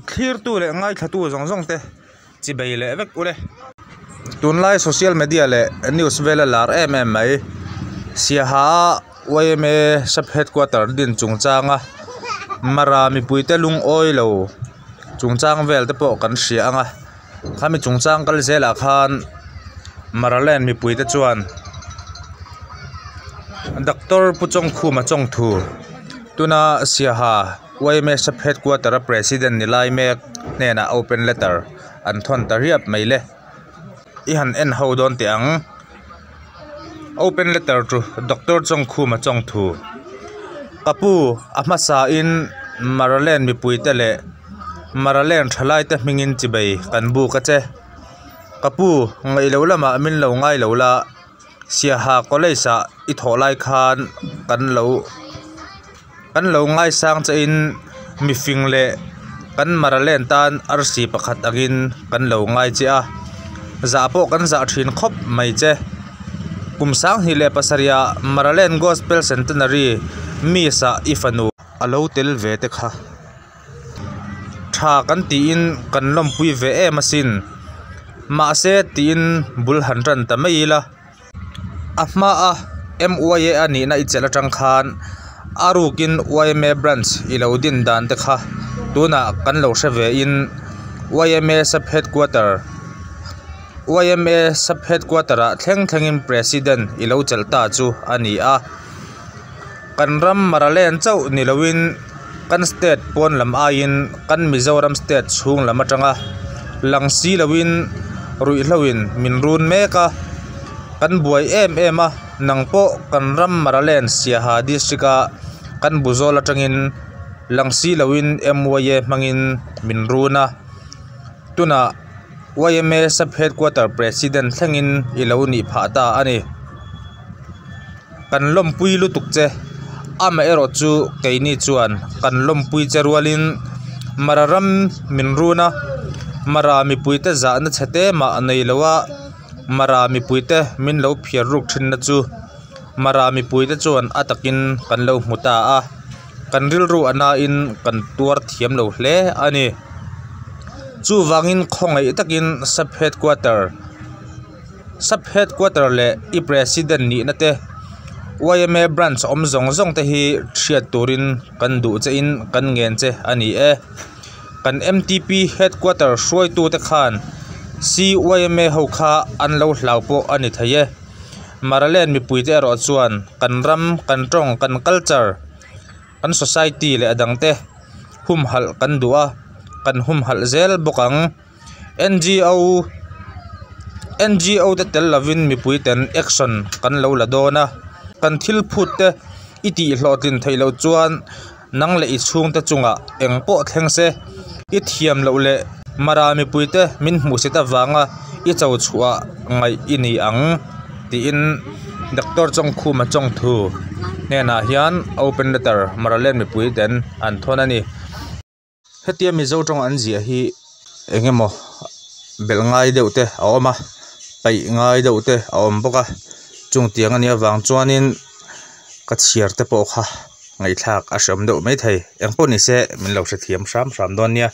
Thlirtu leh ngaithlatu zawng zawng te chi bei leh vek ule. Tunlai social media leh news vela lar em em mai. Siaha yma sub headquarter din chungchanga Mara mipuite lungawi lo chungchang vel te pawh kan hria ang a. Khami chungchang kal zelah khan Maraland mipuite chuan Doctor Pu Chawngkhuma Chawngthu tuna Siaha yma sub headquarter a president ni lai mek hnenah open letter an thawn ta riap mai le. I han en ho dawn teh ang. Open letter to Doctor Chawngkhuma Chawngthu Ka pu a hmasa in Maraland mipuite leh Maraland thalaite hmingin chibei kan buk a che. Ka pu ngaih lo lamah min lo ngai lo la, Siaha College ah i thawh lai khan kan lo kan lo ngaisang che in mifing leh kan Maraland tan arsi pakhat angin kan lo ngai che a, zah pawh kan zah thin khawp mai che. Kum 2007 ah Maraland Gospel Centenary Miss ah i fanu a lo tel ve te kha. Tha kan tiin kan lawmpui ve em asin. Mahse tiin bul han tan ta mai ila. A hmaa MYA a nihna i chelh atang khan a rukin yma branch i lo din dan te kha tunah kan lo hre ve in yma sub headquarter yma sub headquarter ah thleng thlengin president i lo chelh ta chu a ni a. Kan ram Maraland chauh ni loin kan state pawn lam aiin kan Mizoram state chhung lam atanga lang si loin ruihhloin min run mek a, kan buai em em a, nang pawh kan ram Maraland Siaha district a kan buzawl atangin lang si loin MYA hmangin min run a, tunah yma sub headquarter president thlengin i lo nih phah ta a ni. Kan lawmpui lutuk che. Amaherawh chu keini chuan kan lawmpui che rualin Mara ram min run a, Mara mipuite zahna chhe te mah nei lo a, Mara mipuite min lo phiar ruk thinna chu Mara mipuite chuan a takin kan lo hmu ta a, kan rilru a nain kan tuar thiam lo hle a ni. Chuvangin khawngaih takin Sub Headquarter. Sub Headquarter leh i President nihna te, yma Branch awm zawng zawng te hi hriat turin kan duh che in kan ngen che a ni e. Kan MTP Headquarter hruaitu te khan CYMA ho kha an lo hlau pawh a ni thei e. Maraland mipuite erawh chuan kan ram, kan tawng, kan culture, kan society leh a dangte humhalh kan duh a, kan humhalh zel bawk ang. NGO NGO te tel lovin mipui ten action kan lo la dawn a, kan thil phut te i tih hlawhtlin theih loh chuan nang leh i chhungte chungah eng pawh thleng se, i thiam loh leh Mara mipui te min hmuhsit avanga i cho chhuah ngaih i ni ang tiin Doctor Chawngkhuma Chawngthu hnenah hian open letter Maraland mipui ten an thawn a ni. Hetia Mizo tawng an ziah hi eng emaw belh ngai deuh te a awm a paih ngai deuh te a awm bawk a chung tiang a nih avang chuanin ka chhiar te pawh kha ngaihthlak a hreawm deuh maithei engpawh ni se min lo hrethiam hram hram dawn nia.